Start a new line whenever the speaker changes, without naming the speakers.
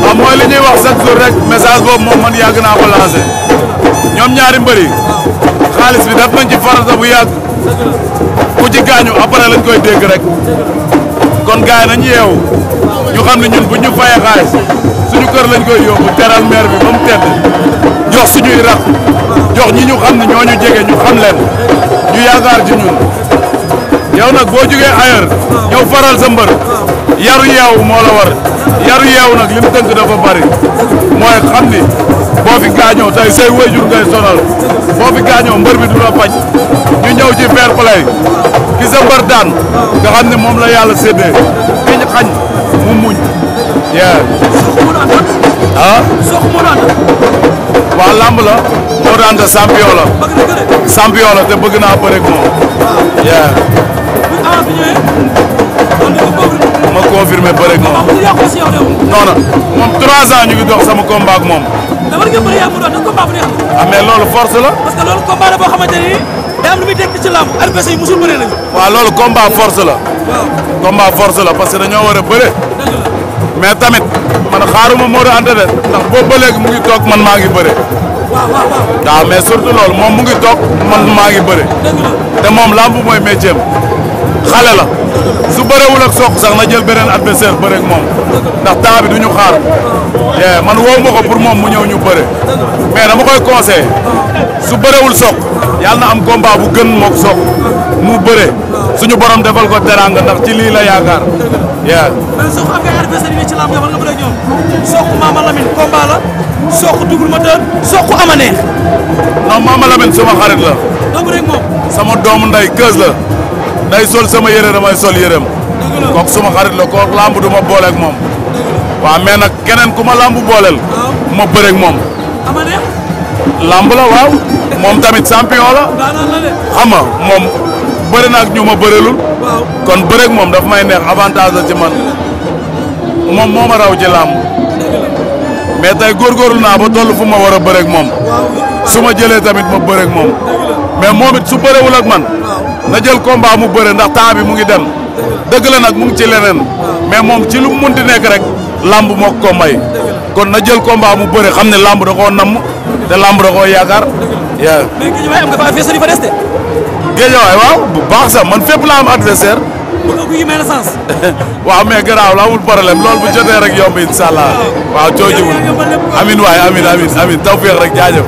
waaw mooy li ñuy wax chaque jour rek message boobu moom man yàgg naa ko lancé ñoom ñaari mbëri xaalis bi daf nañ ci farata bu yàgg ku ci gaañu après lañ koy dégg rek kon gars yi nañ yeewu ñu xam ne ñun bu ñu fayee xaalis suñu kër lañ koy yóbbu teral maire bi ba mu tedd jox suñuy rax jox ñi ñu xam ne ñoo ñu jege ñu xam leen ñu yaakaar ci ñun yow nag boo jugee ailleurs ñëw faral sa mbër yaru yeewu moo la war yaru yeewu nag li mu tënk dafa bari mooy xam ni boo fi gaañoo tey say wayjur ngay sonal boo fi gaañoo mbër bi du la faj ñu ñëw ci fair play ki sa mbër daan nga xam ne moom la yàlla séddee ki ñu xañ mu muñ yeah ah waa lamb la moo daan te champion la te bëgg naa bëre ak moom yeah ma confirmé bëre ak moom non non moom 3 ans ñu ngi dox sama combat ak moom ah mais loolu force la
parce que loolu combat la boo xamante ni day am lu muy tekki ci lamb adversaire yi musul bëre nañu
waaw loolu combat force la combat force la parce que dañoo war a bëre mais tamit man xaaruma Modou Anta de ndax boobu ba léegi mu ngi toog man maa ngi bëre waaw mais surtout loolu moom mu ngi toog man maa ngi bëre te moom lamb mooy métier am xale la su bërewul ak Sokh sax na jël beneen adversaire bëre ak moom ndax temps bi du ñu xaar man woo ma ko pour moom mu ñëw ñu bëre mais dama koy conseillé su bërewul Sokh yàlla na am combat bu gën mook Sokh mu bëre suñu borom defal ko teranga ndax ci lii la yaakaar.
mais Sokh am nga adversaire yi ci lamb nga bëre ak ñoom Sokh Mama Lamine combat la Sokh Double Moteur Sokh ama neex.
non Mama Lamine sama xarit la.
doo bëre ak moom.
sama doomu nday keus la. day sol sama yére damay sol yéreem kooku suma xarit la kooku lamb du ma boole ak moom waaw mais nag keneen ku ma lamb booleel ma bëre ak moom lamb la waaw moom tamit champion la xam nga moom bëri na ak ñu ma bërelul kon bëre ak moom daf may neex avantage la ci man moom moo ma raw ci lamb mais tey góorgóorlu naa ba toll fu ma war a bëre ak moom su ma jëlee tamit ma bëre ak moom mais moom it su bërewul ak man na jël combat mu bëre ndax temps bi mu ngi dem dëgg la nag mu ngi ci leneen mais moom ci lu mu munti nekk rek lamb moo ko may kon na jël combat mu bëre xam ne lamb da koo namm te lamb da koo yaakaar.
mais Guédiawaye am nga fa adversaire yu fa des de.
Guédiawaye waaw bu baax sax man fépp la am adversaire.
bëgg nga ko may la sens.
waaw mais garaaw la amul problème loolu bu jotee rek yomb incha allah waaw coojiwul amin waay amin tawfeex rek jaajëf.